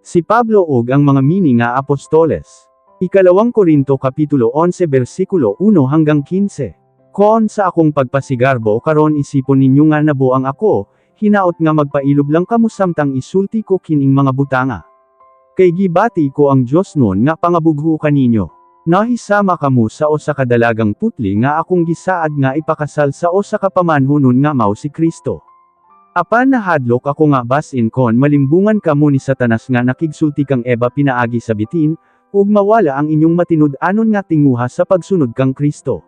Si Pablo ug ang mga mini nga apostoles. Ikalawang Korinto kapitulo 11 bersikulo 1 hanggang 15. Kon sa akong pagpasigarbo karon isipon ninyo nga nabuang ako, hinaot nga magpailob lang kamo samtang isulti ko kining mga butanga. Kay gibati ko ang Dios nun nga pangabugho kaninyo. Nahisama kamo sa usa ka dalagang putli nga akong gisaad nga ipakasal sa usa ka pamanhunon nga mao si Kristo. Apan nahadlok ako nga basin kon malimbungan kamo ni Satanas nga nakigsulti kang Eva pinaagi sa bitin, ug mawala ang inyong matinud-anon nga tinguha sa pagsunod kang Kristo.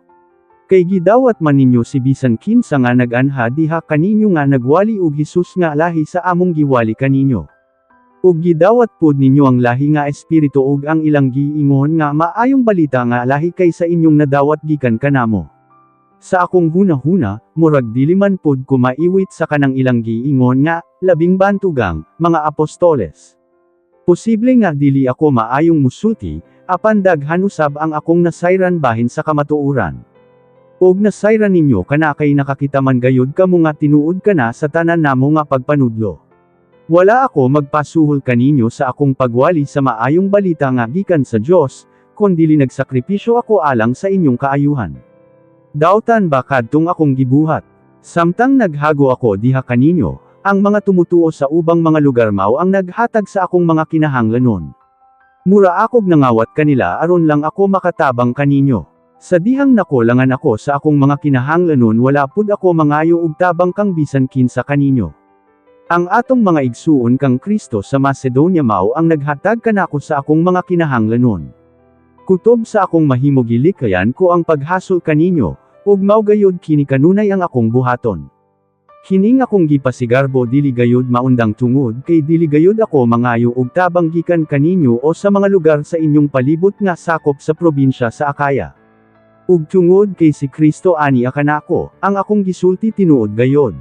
Kay gidawat man ninyo si bisan kinsa nga nag-anha diha kaninyo nga nagwali og Hesus nga lahi sa among giwali kaninyo. Ug gidawat pud ninyo ang lahi nga espiritu ug ang ilang giingon nga maayong balita nga lahi kaysa inyong nadawat gikan kanamo. Sa akong hunahuna, murag dili man pud ko maiwit sa kanang ilang giingon nga labing bantugang mga apostoles. Posible nga dili ako maayong musulti, apan daghan usab ang akong nasayran bahin sa kamatuoran. Ug nasayran ninyo kana kay nakakita man gayud kamo nga tinuod kana sa tanan namo nga pagpanudlo. Wala ako magpasuhol kaninyo sa akong pagwali sa maayong balita nga gikan sa Dios, kon dili nagsakripisyo ako alang sa inyong kaayuhan. Dautan ba kadtong akong gibuhat? Samtang naghago ako diha kaninyo, ang mga tumutuo sa ubang mga lugar mao ang naghatag sa akong mga kinahanglanon. Mura akog nangawat kanila aron lang ako makatabang kaninyo. Sa dihang nakulangan ako sa akong mga kinahanglanon, wala pud ako mangayo og tabang kang bisan kinsa kaninyo. Ang atong mga igsuon kang Kristo sa Macedonia mao ang naghatag kanako sa akong mga kinahanglanon. Kutob sa akong mahimo, gilikayan ko ang paghasol kaninyo, ug mao gayud kini kanunay ang akong buhaton. Kining akong gipasigarbo dili gayud maundang tungod kay dili gayud ako mangayo og tabang gikan kaninyo o sa mga lugar sa inyong palibot nga sakop sa probinsya sa Akaya. Ug tungod kay si Kristo ani kanako, ang akong gisulti tinuod gayod.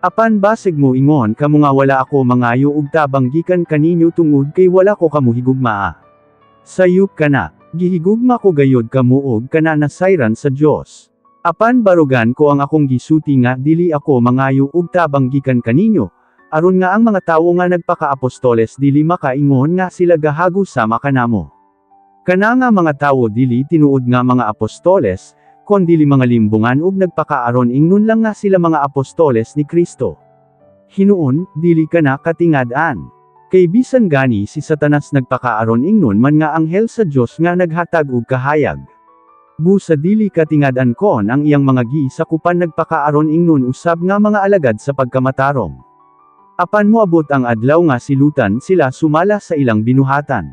Apan basig mo ingon kamo nga wala ako mangayo og tabang gikan kaninyo tungod kay wala ko kamo higugmaa. Sayop kana. Gihigugma ko gayod kamo og kana nasayran sa Dios. Apan barugan ko ang akong gisulti nga dili ako mangayo og tabang gikan kaninyo, aron nga ang mga tawo nga nagpaka-apostoles dili makaingon nga sila gahago sama kanamo. Kana nga mga tawo dili tinuod nga mga apostoles, kon dili mga limbungan ug nagpakaaron ingnon lang nga sila mga apostoles ni Kristo. Hinuon, dili kana katingad-an. Kay bisan gani si Satanas nagpakaaron ingnon man nga anghel sa Dios nga naghatag og kahayag. Busa dili katingad-an kon ang iyang mga gisakupan nagpakaaron ingnon usab nga mga alagad sa pagkamatarong. Apan moabot ang adlaw nga silutan sila sumala sa ilang binuhatan.